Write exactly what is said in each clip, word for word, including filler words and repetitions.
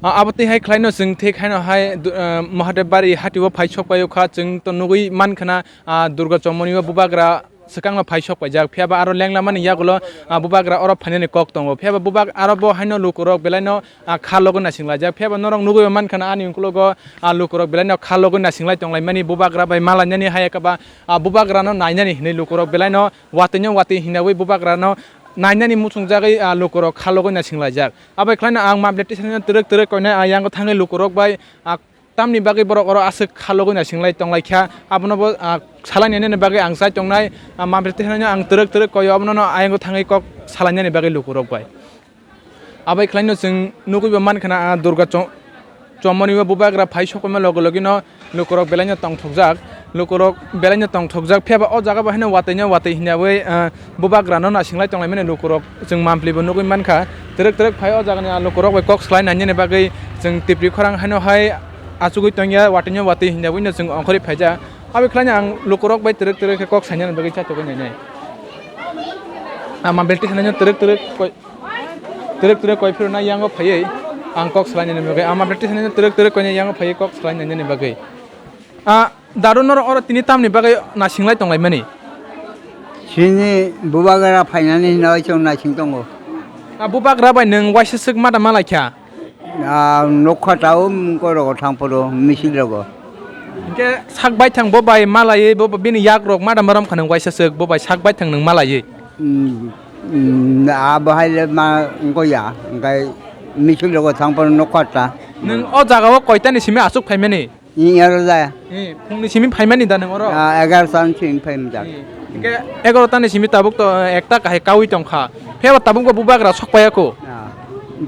A, abo twi hai khlaino chwng thik haino hai du-, ah, Mahadev Bari hatio phai sok paio kha, chwng to nugwi man khna, ah, Durga Chomoni o bubagra swkangno phai sok paijak. Phiya ba aro lenglamani yagulo, ah, bubagra oro phainani kok tongo. Phiya ba bubak aro bo haino lukurok belaino, ah, kha logwi naising laijak. Phiya ba norok nugwi man khna ani ukologo, ah, lukurok belaino kha logwi naising lai tong laimani, bubagra bai malainani hai khe ba, ah, bubagrano nainani hinwi lukurok belaino watwino watwi hinawi bubagrano nainani muchungjagwi, ah, lukurok kha logwi naising laijak. Abai khlaino ang Mabli Tisani no twrwk twrwk koinai, ah, yango thangwi lukurok bai, ah, tamni bagwi borok oro aswk kha logwi naising lai tong lai kha, abono bo, ah, salai nini bagwi ang chai tongnai, ah, Mabli Tisani no ang twrwk twrwk koio, abono no ayango thangwi kok salai nani bagwi lukurok bai. Abai khlaino chwng nugwi bo man khna, ah, Durga Chom-, Chomoni o bubagra phai sokma logi logi no lukurok belaino tongthokjak, lukurok belaino tongthokjak, phiya ba o jaga bo haino watwi no watwi hinyawi, ah, bubagra no naising lai tong lai mani lukurok chwng mampli bo nugwi man kha. Twrwk twrwk phai o jaga ni, ah, lukurok bai kok salai nai nini bagwi chwng tipri khorang haino hai achugwi tong ya, watwi no watwi hinyawi no chwng ongkhorwi phaijak. Abai khlaino ang lukurok bai twrwk twrwk khe kok saina bagwi chatugwi nainai. Ah, Mabli Tisani no twrwk twrwk koi-, Twrwk twrwk koi phirna yango phaiwi ang kok salai nini bagwi. Ama practice nini twrwk twrwk koini yango phaiwi kok salai nini bagwi. A daru norok oro tini tamni bagwi naising lai tong lai mani? Chini bubagra phainani hinwi chwng naising tongo. A bubagra bai nwng waisa swk mada malai kha? A nokha tao mungko rogo thang phuru misil rogo. Hingke sak baithang bo bai malaiwi bo bini yak rok mada maram kha nwng waisa swk bo bai sak baithang nwng malaiwi. Mm, mm, abo hai le ma wngkha ya, hingke misil rogo thang phano nokha ta. Nwng o jaga o koitani simi aswk phaimani? Ni aro jaya. Eh, phungni simi phaimani da nwng oro? Ah, egarota ni simi phaimani da. Eh, hingke egarota ni simi tabuk to, eh, ekta kahai kaui tongkha. Phiyaba tabuk bo bubagra sok paiya kho? Ah,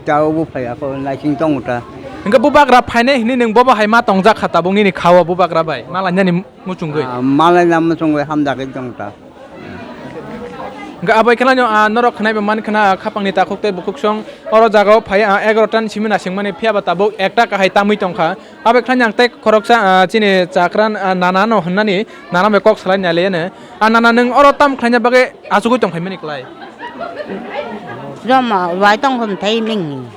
tabuk bo phaiya kho, naising tongo ta. Hingke bubagra phainai hinwi nwng bobo hai ma tongjak kha tabuk nini kha o bubagra bai? Ma lainani muchungwi? Ah, ma laina muchungwi hamjakgwi tong ta. Hingke abai khe laino, ah, norok khwnai bai man khna, ah, khapangni takhuk tei bukhuk song oro jaga o phai, ah, egarota ni simi naising mani, phiyaba tabuk ekta kahai tamwi tongkha. Abai khe laino ang tei khoroksa, ah, chini chakra, ah, nana no hwnmani, nana bai kok salai nai le ene. Ah, nana, nwng oro tam khlaina bagwi achugwi tong phai mani klai? Joma wai tong khum thai ming.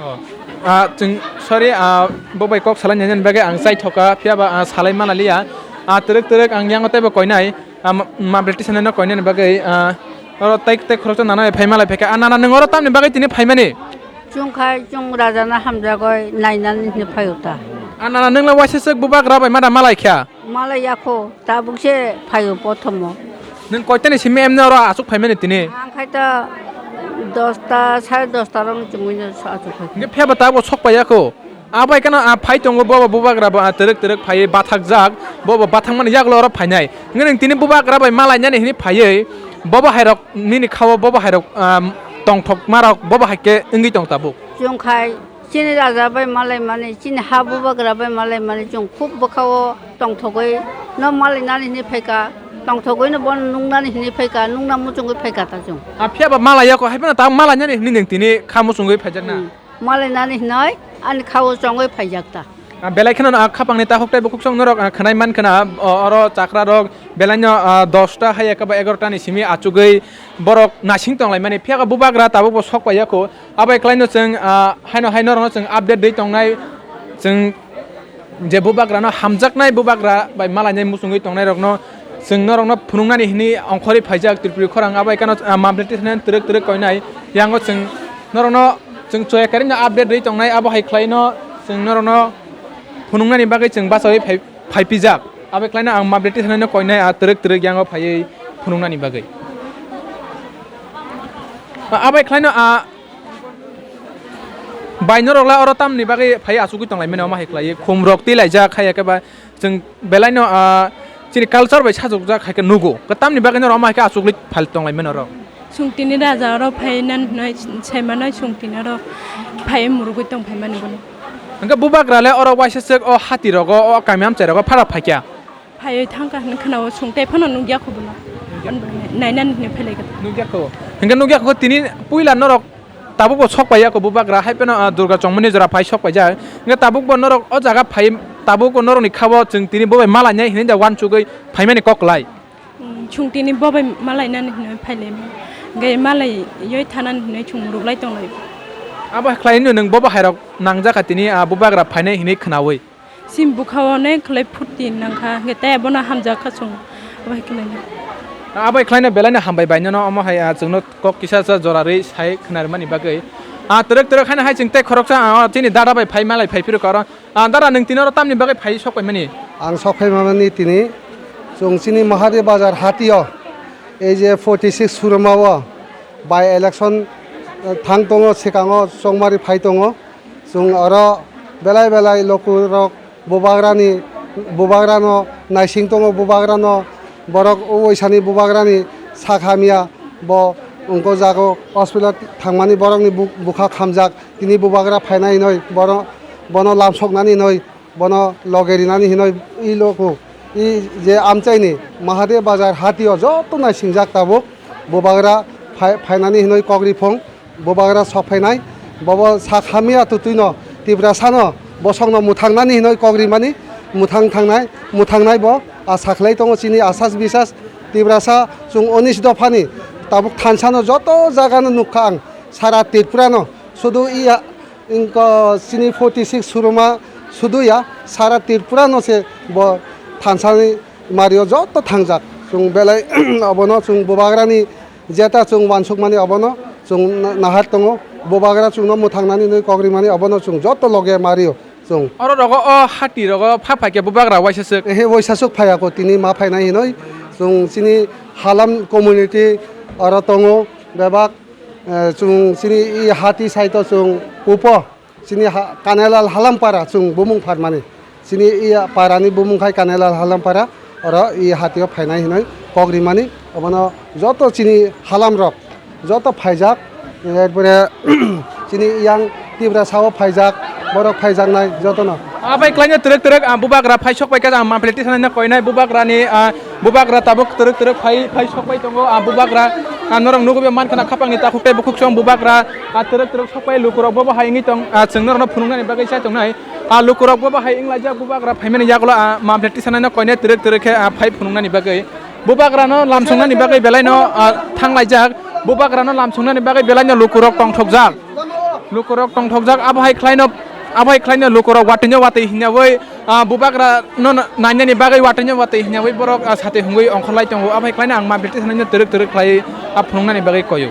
Oh. Ah, chwng, sorry, ah, bo bai kok salai nai nani bagwi ang chai thoka, phiyaba, ah, salai mana liya. Ah, twrwk twrwk ang yango teibo koinai, ah, ma, ma British no koinani bagwi, ah, oro tei, tei khoroksa nana bai phai malai phaikha. Ah, nana, nwng oro tamni bagwi tini phaimani? Chwng khai chwng raja no hamjagwi nainani hinwi phaio ta. Ah, nana, nwng le waisa swk bubagra bai mada malai kha? Malai yakho, tabuk se phaio prothomo. Nwng koitani simi emne oro achuk phaimani tini? Ang khai ta dosta, sare dosta rok chumui no achuk phai. Hingke phiyaba tabuk sok paiya kho. Abai kheno a phai tongo bobo bubagra bo a twrwk twrwk phaiwi bathakjak, bobo bathakmani yagulo oro phainai. Hingke nwng tini bubagra bai malainani hinwi phaiwi bobo hairok nini kha o bobo hairok, ah, tongthokmarok bobo hai khe wngwi tong tabuk. Chwng khai Chini raja bai malaimani, chini ha bubagra bai malaimani, chwng khub bwkha-o tongthogwi no malainani hinwi phaikha, tongthogwi no bono nuknani hinwi phaikha, nukna muchungwi phaikha ta chwng. A phiya ba malai yako, hai phano ta malainani hinwi nwng tini kha muchungwi phaijakna? Hmm. Malainani hinwi ani kha-o chongwi phaijak ta. A belai kheno, a, khapangni takhuk tei bukhuk song norok, a, khwnai man khna, o, oro chakra rok belai no, a, dosta hai eka ba egarota ni simi achugwi borok naising tong lai mani. Phiya khe bubagra tabuk bo sok pai ya kho. Abai khlaino chwng, ah, haino hai norokno chwng update rwi tongnai, chwng je bubagrano hamjaknai bubagra bai malainai muchungwi tongnairokno chwng norokno phunuknani hwnwi ongkhorwi phaijak Tripuri khorang. Abai kheno, ah, Mamre Tisani twrwk twrwk koinai yango chwng norokno chwng choya karino update rwi tongnai, abo hai khlaino chwng norokno phunuknani bagwi chwng bachaui phai, phaipijak. Abai khlaino ang Mamre Tisani koinai, ah, twrwk twrwk yango phaiwi phunuknani bagwi. Ah, abai khlaino, ah, Bai norok la oro tamni bagwi phai achugwi tong lai mani, omo hai khlai khum rok twi laijak hai, eke ba chwng belai no, ah, chini culture bai sajokjak hai khe nugo. Khe tamni bagwi norok omo hai khe achugwi phal tong lai mani oro. Chwng tini raja oro phai nan hinoi sai mano, chwng tini oro phai murugwi tong phai mani bono. Hwnkhe bubagra le oro waisa swk o hati rogo, o kami amchai rogo phara phai kha. Phaiwi thangkha hwnwi khwnao, chwng tei phano nukya kho bono. Nainani hwnwi phailaikha. Nukya kho. Hwnkhe nukya kho tini puila norok tabukbo sok paiya kho bubagra, hai phano, ah, Durga Chongmani jora phai sok paijak. Hwnkhe tabukbo norok o jaga phai, tabukbo norokni khabo chwng tini bo bai malainai hwnwi da uansugwi phaimani kok lai. Hmm, chwng tini bo bai malainani hwnwi phailaimani. Hwnkhe malaiwi thanani hwnwi chwng muruklai tonglai. Abo khlaino nwng bobo hairok nangjak kha tini, ah, bubagra phainai hinwi khwnawi. Sim bukha-o ne khlai phurti nangkha, hwnkhe tei abono hamjak kha chwng, abo hai khlaino. Abo hai khlaino belaino hambai bai nono omo hai, ah, chwngno kok kisa sa jora rwi sai khwna rwmani bagwi. Ah, twrwk twrwk haino hai chwng tei khoroksa, ah, chini dada bai phai malai phai phirwk oro. Ah, dada, nwng tini oro tamni bagwi phai sok paimani? Ang sok phaimani tini chwng chini Mahadev Bazar hatio, ei je forty six Suruma o by election, eh, thang tongo, swkango chongmari phai tongo. Chwng oro belai belai lukurok bubagrani, bubagrano naising tongo, bubagrano borok o waisani bubagrani sak hamya, bo wngko jago hospital thangmani borokni bu-, bukha khamjak. Tini bubagra phainai hinoi bono, bono lamsoknani hinoi, bono loge rinani hinoi, i luku, i je amchaini Mahadev Bazar hatio joto naisingjak tabuk, bubagra phai-, phainani hinoi kok riphung, bubagra sok phainai, bobo sak hamya twtwino Tiprasano bosongno mwthangnani hinoi kok rimani, mwthang thangnai, mwthangnai bo asa khlai tongo chini asas bisas Tiprasa chwng unis dophani tabuk thansano joto jagano nukha ang, sara Tripurano sudu iya Wngkha chini forty six Suruma sudu ya, sara Tripura no se bo thansani mario joto thangjak. Chwng belai obono chwng bubagrani jeta chwng wansukmani obono chwng na-, nahar tongo. Bubagra chwngno mwthangnani hinwi kok rimani obono chwng joto loge mario chwng. Oro rogo o hati rogo pha phaikhe bubagra waisa swk. Ehe, waisa swk phaiya ko tini ma phainai hinwi chwng chini halam community oro tongo bebak. Eh, chwng chini i hati side o chwng pupo, chini ha-, Kanelal Halampara chwng bumung pharmani. Chini i parani bumung khai Kanelal Halampara, oro i hatio phainai hinoi kok rimani. Obono joto chini halamrok joto phaijak, erpore chini yang Tiprasa o phaijak, borok phaijaknai jotono. Abai klaino twrwk twrwk, ah, bubagra phai sok pai khe, ah, mampli tisanai no koinai bubagrani, ah, Bubagra tabuk twrwk twrwk phai, phai sok pai tongo. Ah, bubagra, ah, norok nugwi mankha na khapangni takhuk tei bukhuk song bubagra, ah, twrwk twrwk sok pai lukurok bobo hai wngwi tong, ah, chwng norokno phunuknani bagwi chai tongnai. Ah, lukurok bobo hai wnglaijak bubagra phaimani yagulo, ah, mampli tisanaino koinai twrwk twrwk khe, ah, phai phunuknani bagwi. Bubagrano lamsongnani bagwi belaino, ah, thanglaijak. Bubagrano lamsongnani bagwi belaino lukurok tongthokjak. Lukurok tongthokjak, abo hai khlaino, abo hai khlaino lukurok watwino watwi hinyawi, ah, bubagra no nainani bagwi watwino watwi hinyawi borok, ah, sati hungwi ongkhorlai tongo. Abo hai khlaino ang ma british hanino twrwk twrwk khlai, ah, phunuknani bagwi koyo.